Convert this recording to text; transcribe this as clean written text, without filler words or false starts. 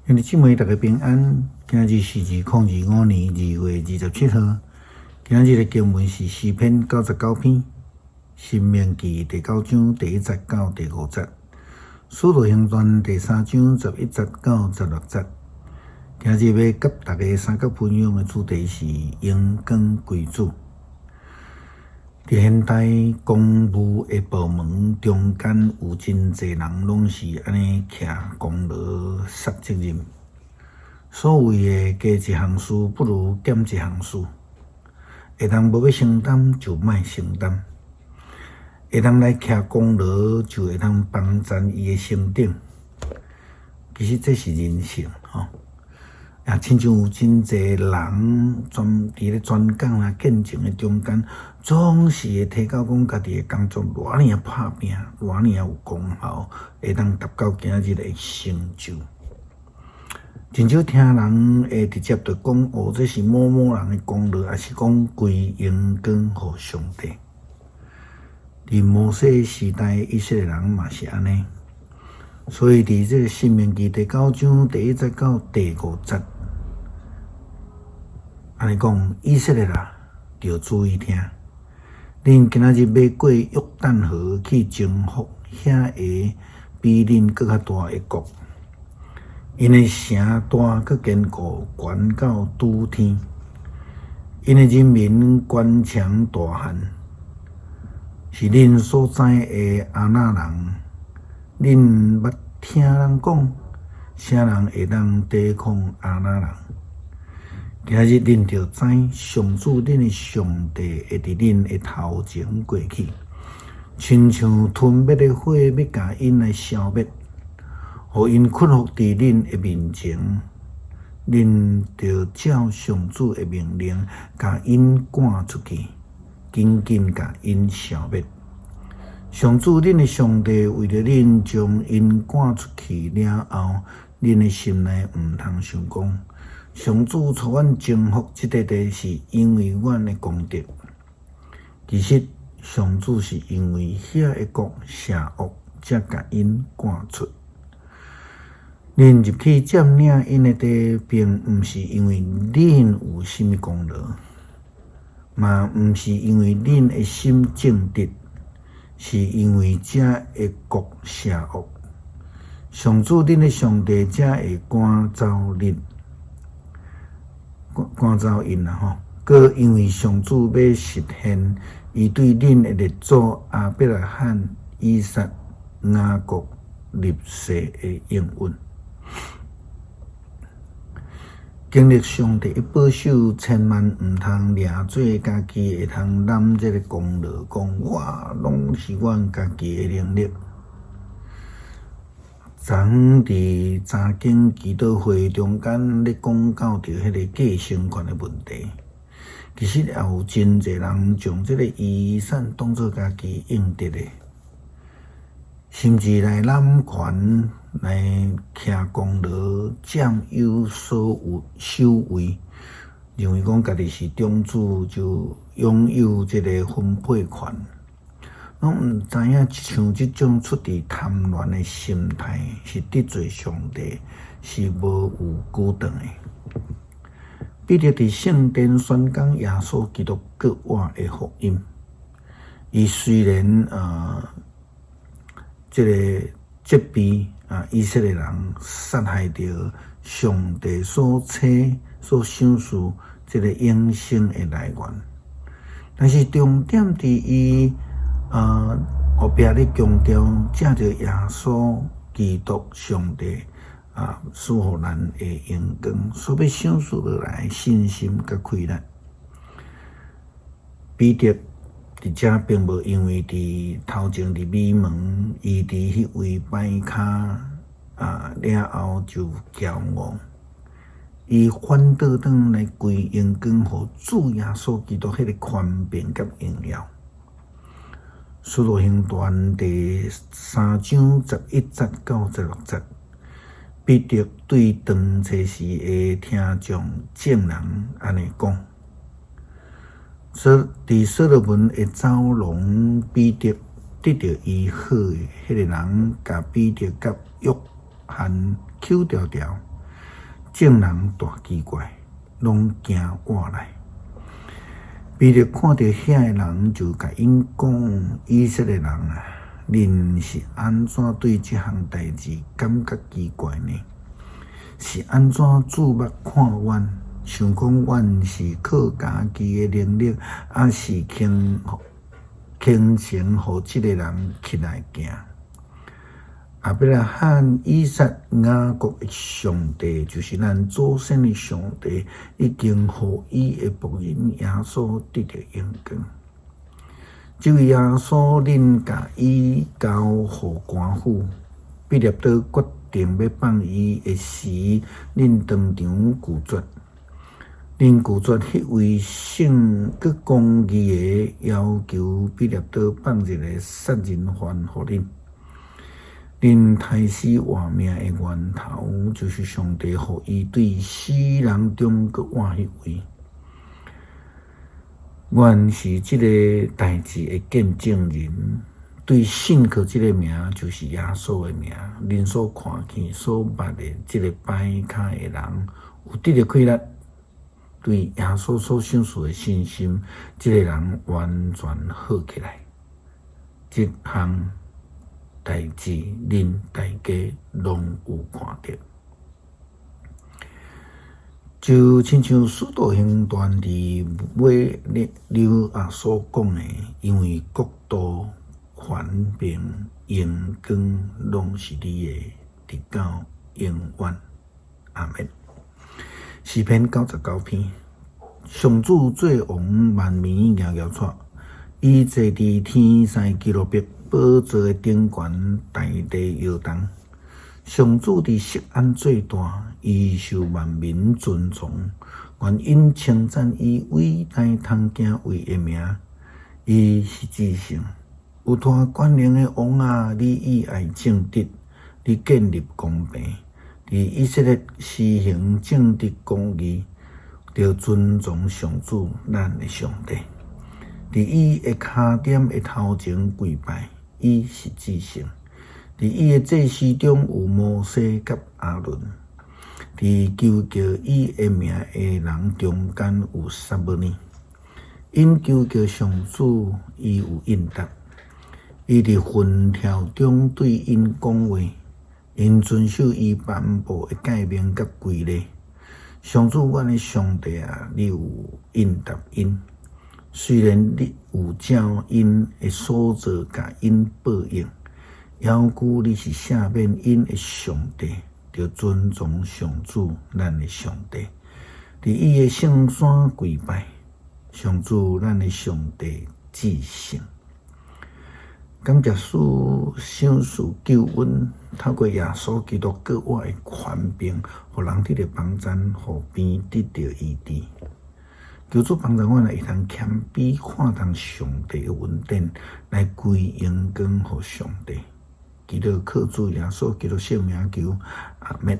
兄弟姊妹，大家平安。今日是2025年2月27號。今日的經文是詩篇99篇，申命記第九章第一節到第五節，使徒行傳第三章11節到16節。今日欲佮大家相佮分享的主題是榮光歸主。佇現代公務的部門中間，有真濟人攏是按呢徛功勞、捒責任。所謂的加一項事，不如減一項事。會當無欲承擔，就莫承擔；會當來徛功勞，就會當幫贊伊的成長。其實這是人性，吼。啊，親像有真濟人專佇咧宣講啦、見證的中間，總是會提到講家己的工作偌爾仔拍拚，偌爾仔有功效，會當達到今仔日的成就。真少聽人會直接就講哦，這是某某人的功勞，抑是講歸榮光予上帝。佇摩西時代，以色列人嘛是按呢。所以佇這个申命記第九章第一節到第五節，按呢講，以色列啊，著注意聽，恁今仔日欲過約旦河去征服遐个比恁閣較大的國，𪜶的城大閣堅固，懸到拄天，𪜶的人民堅強大漢，是恁所知的亞衲人。恁捌聽人講，啥人會當抵抗亞衲人？今日恁著知，上主恁的上帝會佇恁的頭前過去，親像吞滅的火，欲共𪜶來消滅，予𪜶屈服佇恁的面前。恁著照上主的命令，共𪜶趕出去，緊緊共𪜶消滅。上主恁的上帝為著恁將𪜶趕出去了後，恁的心內毋通想講，上主帶阮征服這塊地，是因為阮的功德。其實上主是因為遐个國邪惡，才共𪜶趕出。恁入去佔領𪜶的地，並毋是因為恁有啥物功勞，嘛毋是因為恁的心正直，是因為這个國邪惡。上主恁的上帝才會趕走恁。趕走𪜶啦吼，閣因為上主欲實現伊對恁的列祖亞伯拉罕、以撒、雅各立誓的應允。經歷上帝的保守，千萬毋通掠做家己會通攬這个功勞，講我攏是阮家己的能力。昨昏佇查經祈禱會中間咧講到著彼个繼承權的問題，其實也有真濟人將這个遺產當做家己應得的，甚至來攬權、來徛功勞、佔有所有首位，認為講家己是長子就擁有這个分配權。攏毋知影，像這種出佇貪婪的心態，是得罪上帝，是無有久長的。彼得佇聖殿宣講耶穌基督復活的福音，伊雖然這个責備啊以色列人殺害著上帝所差所賞賜這个永生的來源，但是重點佇伊。後壁咧強調，藉著耶穌基督上帝啊，賜予咱的榮光，所欲賞賜落來信心佮氣力。彼得佇遮並無因為佇頭前佇美門，伊佇彼位擺跤啊了後就驕傲，伊反倒轉來歸榮光予主耶穌基督彼个權柄佮榮耀。使徒行傳第三章11節到16節，彼得對當初時的聽眾眾人按呢講：佇所羅門的走廊，彼得得著醫好的彼个人，共彼得佮約翰抾牢牢。眾人大奇怪，攏驚倚來。彼得看著遐个人，就共𪜶講：以色列人啊，恁是按怎對這項代誌感覺奇怪呢？是按怎注目看阮，想講阮是靠家己的能力，抑是虔虔誠予這个人起來行？亞伯拉罕、以撒、雅各的上帝，就是咱祖先的上帝，已經予伊的僕人耶穌得著榮光。這位耶穌，恁共伊交予官府，彼拉多決定欲放伊的時，恁當場拒絕。恁拒絕彼位聖閣公義的，要求彼拉多放一个殺人犯予恁。恁刣死活命的源頭，就是上帝予伊對死人中閣活彼位。阮是這个代誌的見證人，對信靠這个名，就是耶穌的名，恁所看見、所捌的這个跛跤的人，有得著氣力，對耶穌所賞賜的信心，這个人完全好起來。這項代誌，恁大家攏有看著。就親像使徒行傳佇尾了啊所講的，因為國度、權柄、榮光，攏是你的，直到永遠。阿們。詩篇99篇，上主做王，萬民搖搖掣，伊坐佇天使基路伯寶座的頂懸，大地搖動。上主佇錫安做大，伊受萬民尊崇，願𪜶稱讚伊偉大通敬畏的名。伊是至聖，有大權能的王啊！你以愛正直，你建立公平，佇以色列施行正直公義，著尊崇上主咱的上帝。佇伊的跤點的頭前跪拜，伊是至聖。佇伊的祭司中有摩西佮亞倫，佇求叫伊的名的人中間有撒母耳。𪜶求叫上主，伊有應答。伊佇雲柱中對𪜶講話，𪜶遵守伊頒布的誡命佮規例。上主，阮的上帝啊，你有應答𪜶。雖然你有照𪜶的所做共𪜶報應，猶舊你是赦免𪜶的上帝，著尊崇上主，咱的上帝，佇伊的聖山跪拜，上主，咱的上帝至聖。感謝主賞賜救恩，透過耶穌基督閣活的權柄，予人得著幫贊，予病得著醫治。求主幫助阮會當謙卑，看重上帝的恩典，來歸榮光予上帝。祈禱靠主耶穌基督聖名求，阿們。